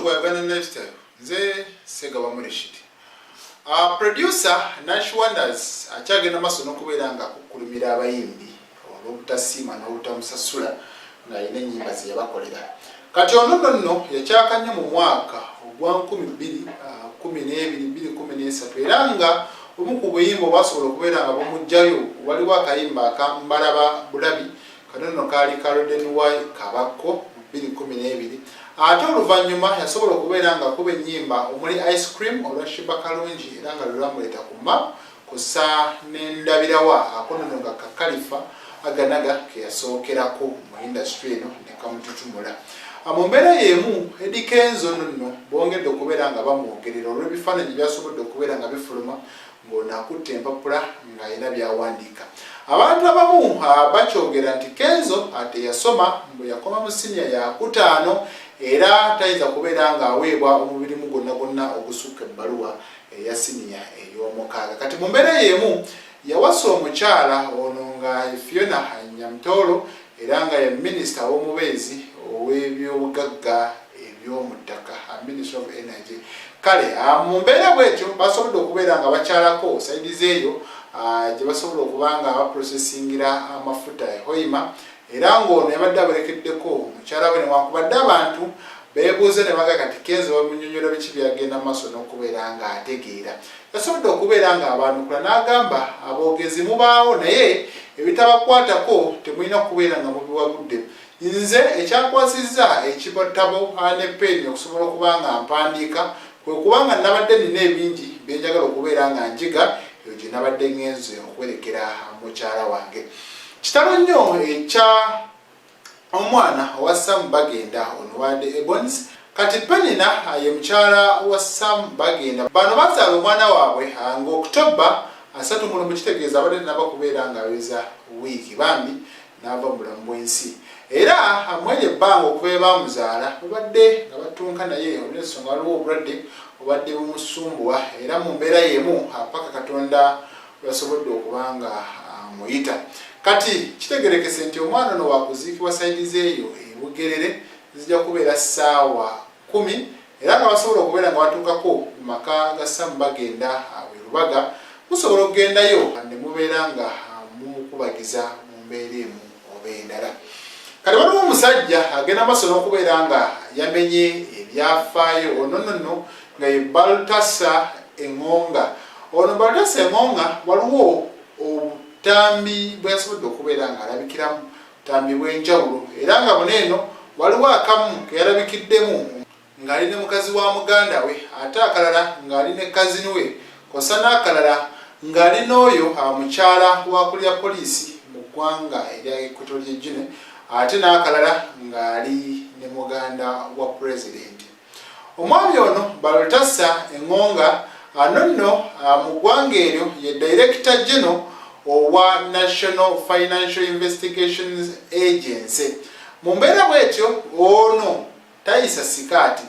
Gwa Uganda Lifestyle, nze Segaba Murishid. Producer Nash Wonders akyagenda maaso n'okubeera nga akukkulumira abayimbi olw'obutasiima n'obutamusasula ng'alina ennyimba ze yabakolera. Kati ono nno nno yakyaka nnyo mu mwaka ogwa 2012, 2013, era nga omu ku buyimba obwasobola okubeera nga bumuggyayo waliwo akayimba aka Mbalaba Bulabi. Kano nno kaali ka Roden Y Kabakko mu 2012. Ate oluvannyuma yasobola okubeera nga akuba ennyimba omuli Ice Cream olwa Sheebah Kalungi, era nga lwe lwamuleeta ku map, kussa n'Endabirawa, akonono nga Kakalifa Aganaga ke yasookerako mu industry eno ne kamututumula. Mu mbeera y'emu, Eddy Kenzo nno nno bongedde okubeera nga bamwogerera olw'ebifaananyi byasobodde okubeera nga bifuluma ng'ono akutte empapula ng'alina by'awandiika. Abantu abamu bakyogera nti Kenzo teyasoma, mbu yakoma mu siniya yakutaano, era tayinza kubeera ng'aweebwa omubirimu gwonna gwonna ogusukka ebbaluwa eya siniya ey'omukaaga. Kati mu mbeera y'emu yawasa omukyala ono nga Fiona Nyamutoro, era nga ye minisita w'omubeezi ow'ebyobugagga eby'omu ttaka, Ministry of Energy. Kale mu mbeera bwetyo basobodde okubeera nga bakyalako side zeeyo gye basobola okuba nga baprocessingira amafuta e Hoima, era ng'ono yabadde awerekeddeko mukyala we, newankubadde abantu beebuuze ne baga kati Kenzo bamunyonyola biki byagenda maaso n'okubeera ng'ategeera. Yasobodde okubeera ng'abaanukula n'agamba, "Aboogezi mubaawo, naye ebitabakwatako temulina kubeera nga mubiwa budde. Nze ekyankwasizza ekitabo ne peeni okusobola okuba nga mpandiika kwe kubanga nabadde nina ebingi byenjagala okubeera nga njiga, eyo gye nabadde ngenze okuwerekera mukyala wange." Kitalo nnyo ekya omwana owa Sam Bagenda ono wadde Ebonies. Kati Penina ye mukyala wa Sam Bagenda. Bano bazaala omwana waabwe nga Okutoba 31, kitegeeza abadde tenaba kubeera nga aweza wiiki, bambi n'ava mu bulamu bw'ensi. Era mweri ebbanga okuva we bamuzaala babadde nga batunka naye olw'ensonga waliwo obulwadde obadde bumusumbuwa, era mu mbeera y'emu paka Katonda lwasobodde okuba nga amuyita. Kati kitegerekese nti omwana ono wakuziikibwa side zeeyo ebugerere, zijja kubeera ssaawa 10, era nga basobola okubeera nga batuukako mu maka ga Samu Bagenda e Lubaga. Musobola okugendayo ne mubeera nga mumukubagiza mu mbeera emu oba endala. Kati waliwo omusajja agenda maaso n'okubeera nga yamenye ebyafaayo. Ono nno nno nga ye Baltasa Eŋonga. Ono Baltasa Eŋonga waliwo obutambi bwe yasobodde okubeera nga alabikiramu, butambi bw'enjawulo, era nga buno eno waliwo akamu ke yalabikiddemu ng'ali ne mukazi wa muganda we, ate akalala ng'ali ne cousin we, kosa n'akalala ng'ali n'oyo mukyala wakulya poliisi mu ggwanga erya Equatorial Guinea, ate n'akalala ng'ali ne muganda wa pulezidenti. Omwami ono Baltasa Eŋonga ano nno mu ggwanga eryo ye Director General owa National Financial Investigations Agency. Mu mbeera bwetyo ono tayisa sikaati.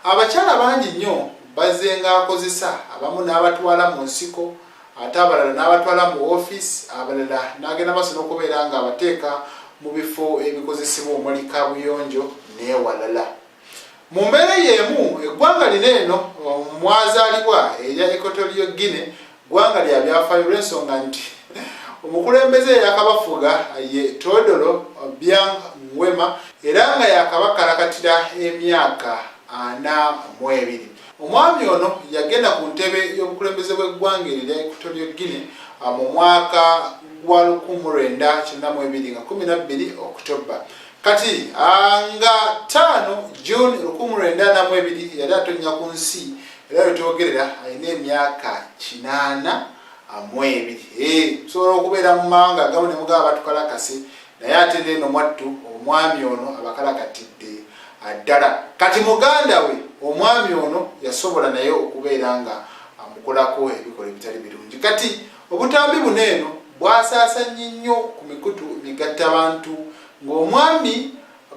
Abakyala bangi nnyo bazenga akozesa, abamu n'abatwala mu nsiko, ate abalala n'abatwala mu ofiisi, abalala n'agenda maaso n'okubeera nga abateeka mu bifo ebikozesebwa omuli kabuyonjo n'ewalala. Mu mbeera y'emu, eggwanga lino eno mwazaalibwa erya Equatorial Guinea ggwanga lya byafaayo olw'ensonga nti omukulembeze eyakabafuga ye Teodoro Obiang Nguema, era nga yakabakalakatira emyaka 42. Omwami ono yagenda ku ntebe y'obukulembeze bw'eggwanga eryo erya Equatorial Guinea mu mwaka gwa 1992 nga 12 Okutoba. Kati nga 5 June 1942 yali atonnya ku nsi, era wetwogerera alina emyaka 82. Tusobola okubeera mu mawanga agamu ne mugaba batukalakase, naye ate neeno mwattu omwami ono abakalakatidde ddala. Kati muganda we omwami ono yasobola naye okubeera nga amukolako ebikolwa ebitali birungi. Kati obutambi buno eno bwasaasanye nnyo ku mikutu migattabantu ng'omwami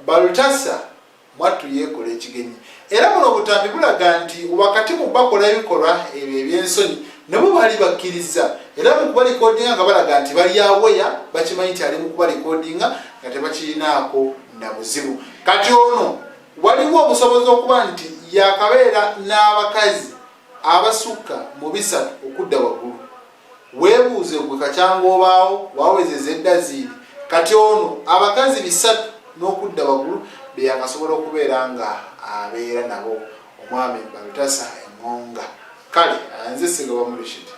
Balutasa mwattu yeekola ekigenyi, era buno obutambi bulaga nti wakati mu bakola ebikolwa ebyo eby'ensonyi nabo baali bakkiriza, era mu kubalikodinga nga balaga nti bali aweya, bakimanyi nti ali mu kubalikodinga, nga tebakirinaako na buzibu. Kati ono waliwo obusobozi okuba nti yakabeera n'abakazi abasukka mu bisatu okudda waggulu. Weebuuze gwe kakyanga obaawo wawezeza edda ziiri kati ono abakazi bisatu n'okudda waggulu be yakasobola okubeera nga abeera nabo omwami Balutasa Engonga. Kale nze Ssegawa Murishid.